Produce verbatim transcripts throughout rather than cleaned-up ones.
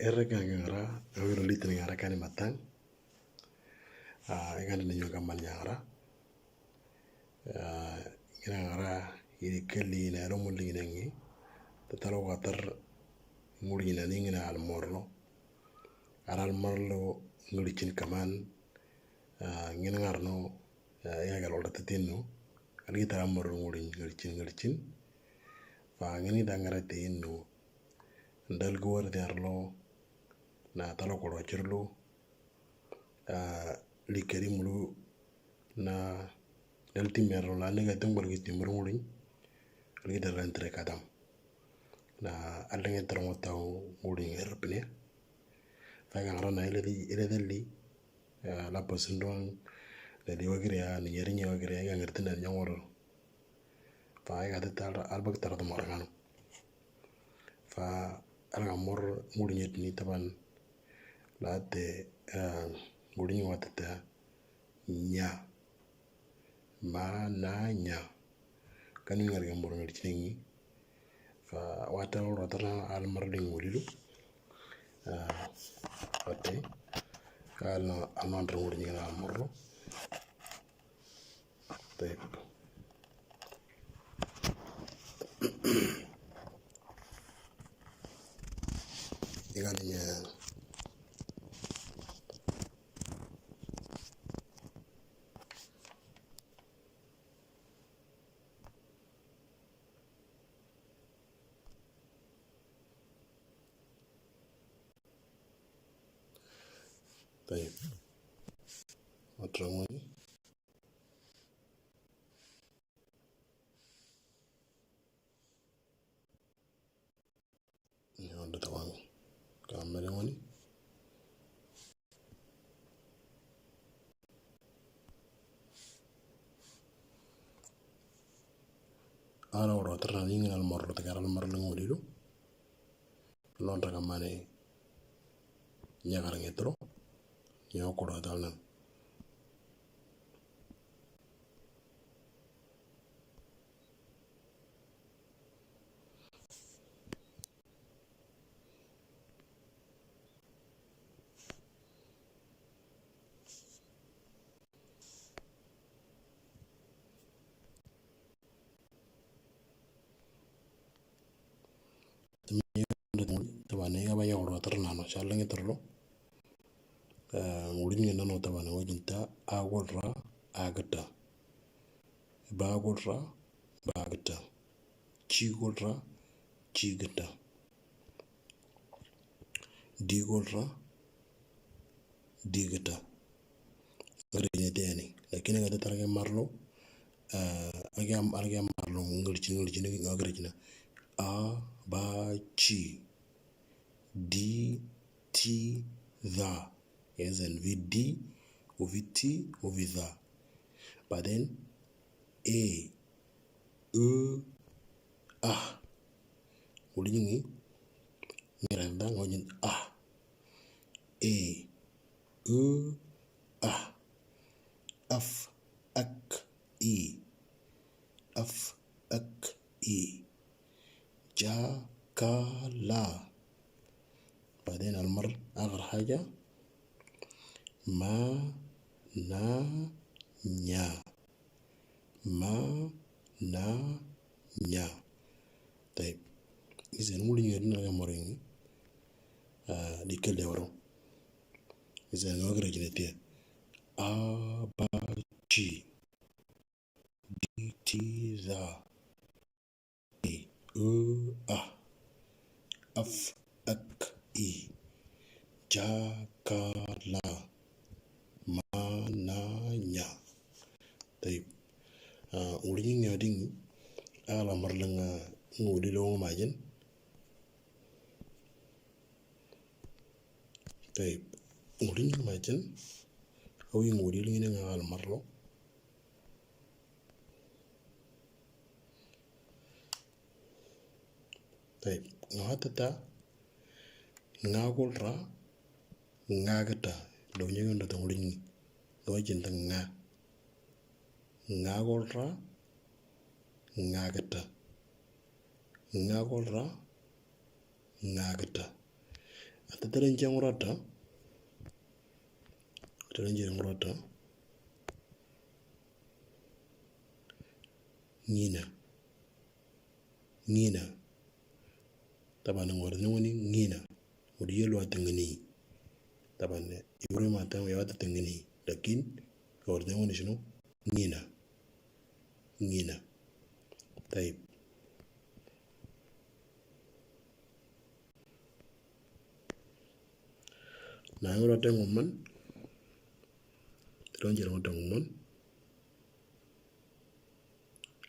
Erre kangara, awiro litin ngara kani matang. Ah, ikan ni nyoka man nyara. Ah, ngara ngara iri keli na ro muli ngi. Tatalo watar nguri na ningi na almorlo. Ar almorlo nguri chin kaman. Ah, ngin ngarno, ah, ikan galol tatin no. Algi tara mor nguri nguri chin nguri chin. Fa ngini dangara tin no. Dal guar diarlo na talo koro chirlo. Ah, likeri mulu na dal timerlo la nega tung balgi timur nguri. Algi dalan tre kadam. Na alenge termo tau nguri ngerpne. Fa ngara na ile di, ile dali. Ah, la pasundong dali wagiri ya, ni yeri ni wagiri ya, ngertin dan nyongor. Fa ai gati tal albak tar to mor ngano. Fa alga mor nguri nyet ni taban. La te, ah, nguri nyi watata nya. Ma na nya. Kani ngar gam bor ngari chingi. Fa wata ro tara almar ding wurilu. Ah, wate. Kal no almar ding wuri nyi na almar ro. Tayyib. Ikan ya. Tayyib. Otro ngoni. Ni onda tawang. Kamera ngoni. Ara oro terna ningi almor lo tegara almor lo ngurilu. Lontra kamane nyakar ngetro. Nyokoro talnan. Tabane ya baya oro tar nano, shalenge tarlo. Eh, nguri ngi nano tabane wajinta agora agata. Bagora bagata. Chigora chigata. Digora digata. Ngari nyete yani. Lakini ngata tarage marlo. Eh, age am-, age marlo ngari chin, ngari chin, ngari chin. A, ba, chi. Di, ti, da. Ezen vi di, uvi ti, uvi da. But then, e, u, a. Nguri nyi ngi. Ngeranda ngojin a. E, u, a. Af, ak, i. Af, ak, i. Ja, ka, la. بعدين المر آخر حاجة. ما، نا، نيا. Ma, na, nya. Tayyib. Izen nguri nyi dina ga moringi. Ah, di kele oro. Izen ngogre jine tia. A, ba, chi. Di, ti, da. E, u, a. Af, ak, i. Ja, ka, la. Ma, na, nya. Tayyib. Ah, nguri nyi ngi ding. Ala marlanga nguri lo majin. Tayyib. Nguri nyi majin. Awi nguri lo ngi nga al marlo. Tayyib. Nga tata. Nga kulra. Nga kata. Do nyi nga do nguri nyi. Do jinta nga. Nga kulra. Nga kata. Nga kulra. Nga kata. Atatarengya ngurata. Atatarengya ngurata. Ngina. Ngina. Taban ngor nungani ngina. Uri yelu atengini. Taban ibrahim atang ya atengini. Lakin ngor nungani sino ngina. Ngina. Taib. Na ngurata nguman. Atatarengya ngurata nguman.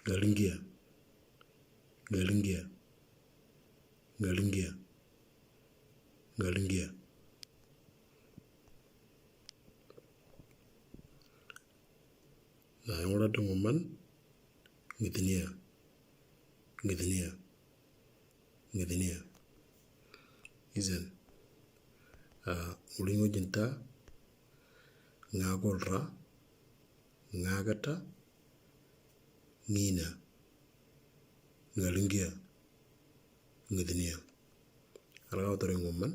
Ngalingia. Ngalingia. Ngalingia. Ngalingia. Na ngurata nguman. Ngitinia. Ngitinia. Ngitinia. Izan. Ulingo jinta. Ngagolra. Ngagata. Ngina. Ngalingia. Ngitinia. Alga otore nguman.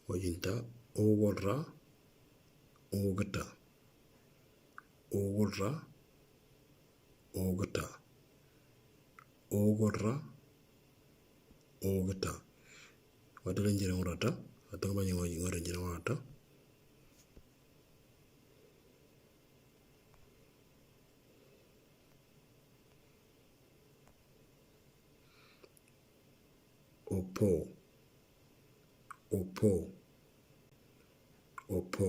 Wajinta. Ogolra. Ogata. Ogolra. Ogata. Ogolra. Ogata. Watatarengya ngurata. Atang banyi ngurata. Opo. Opo. Opo.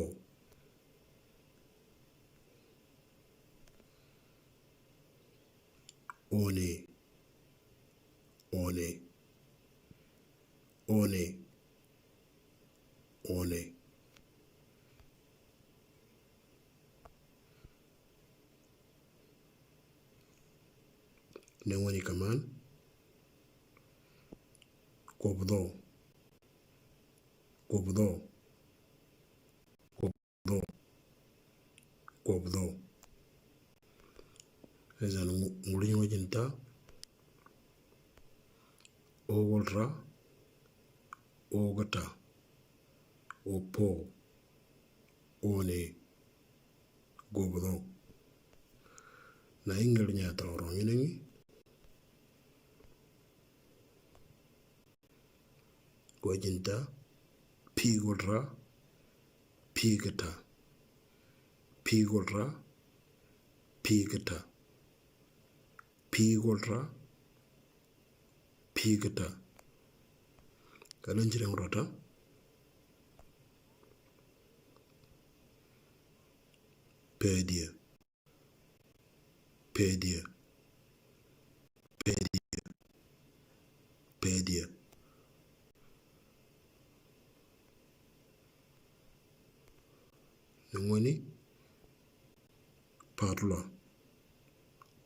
One. One. One. One. Nengoni kaman. Kobdo. Kobdo. Kobdo. Kobdo. Ezan nguli ngojinta. Ogolra. Ogata. Opo. One. Gobdo. Na ingel nyata orang ini. Wajinta. Pigolra. Pigata. Pigolra. Pigata. Pigolra. Pigata. Kanan jirang rata. Pedia. Pedia. Pedia. Pedia. Nengoni. Patla.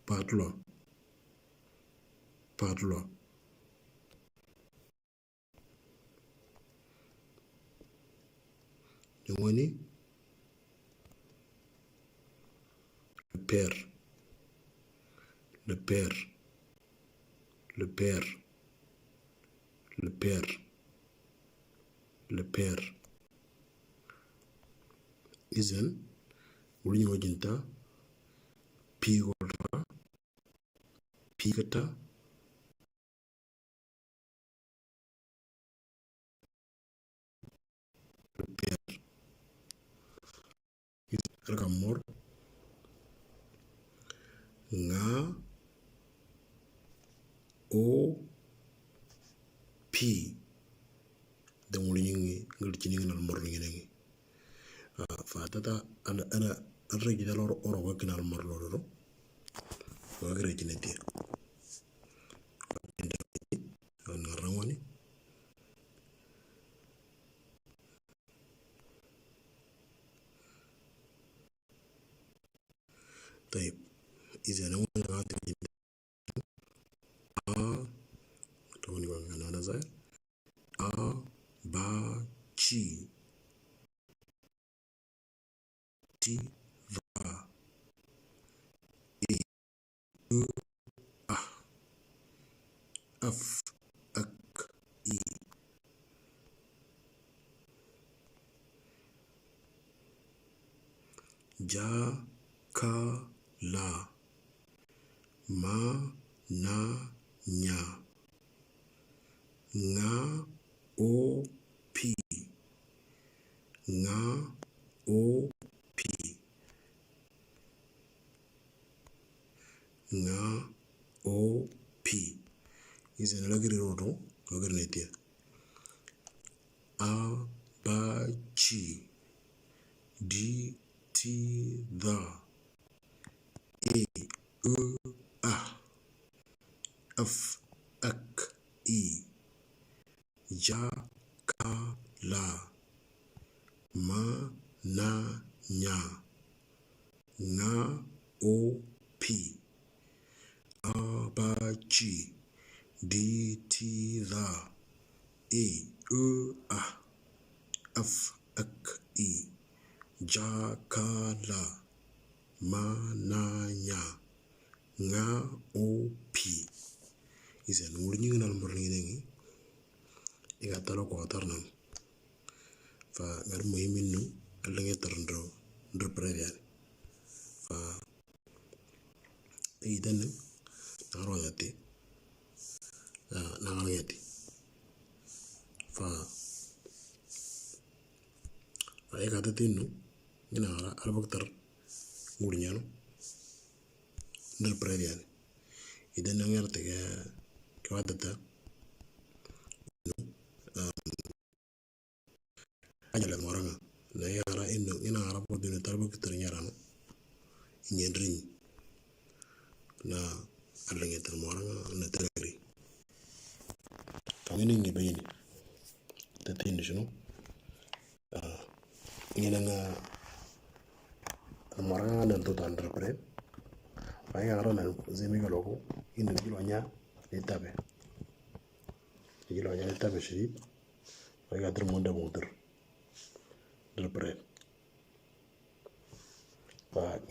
Patla. Patla. Nengoni. Le père. Le père. Le père. Le père. Le père. Izan. Ulingo jinta. Pigolra. Pigata. Rekamor. Nga. O. Pi. Denguli nyingi ngel chini ngal mor nyingi. Fatata ana ana ana regi dalo oro wakinal mor loro. Wagre chini tia. An ngarangwani. Taib. Izan ngati. A. Tawani wa ngana na zai. A. Ba. Chi. Ti. Va. u, a. F, ak, i. Ja, ka, la. Ma, na, nya. Nga, o, pi. Nga, o, pi. Nga, o, pi. Izen lagiri rodo, lagiri netia. A, ba, chi. Di, ti, da. E, u, a. F, ak, i. Ja, ka, la. Ma, na, nya. Nga, o, pi. A, ba, chi. Di, ti, da. E, u, a. F, ak, i. Ja, ka, la. Ma, na, nya. Nga, o, pi. Izen, wuri nyingi na lumbur ni nengi. Iga talo ko atar nam. Fa ngar muhimin nu, alange tar ndro, ndro previa. Fa idan nang ro yati. Nang ro yati. Fa, fa iga tatin nu, ina ara, ara baktar, nguri nyano. Ndro previa. Idan nang yar tega, kwa tata. Ajala moranga. Na yara ino, ina ara po dino tarbo kitari nyara no. Inyen rin. Na alange tar moranga, na tagari. Kami ni ngi bayini. Tata ini sino. Ina nga moranga na tuta ndro pre. Pai ara na zemi ko loko. Ina jilo nya, itabe. Jilo nya, itabe shiri. Pai ka tar munda mutur. Ndro pre. Fa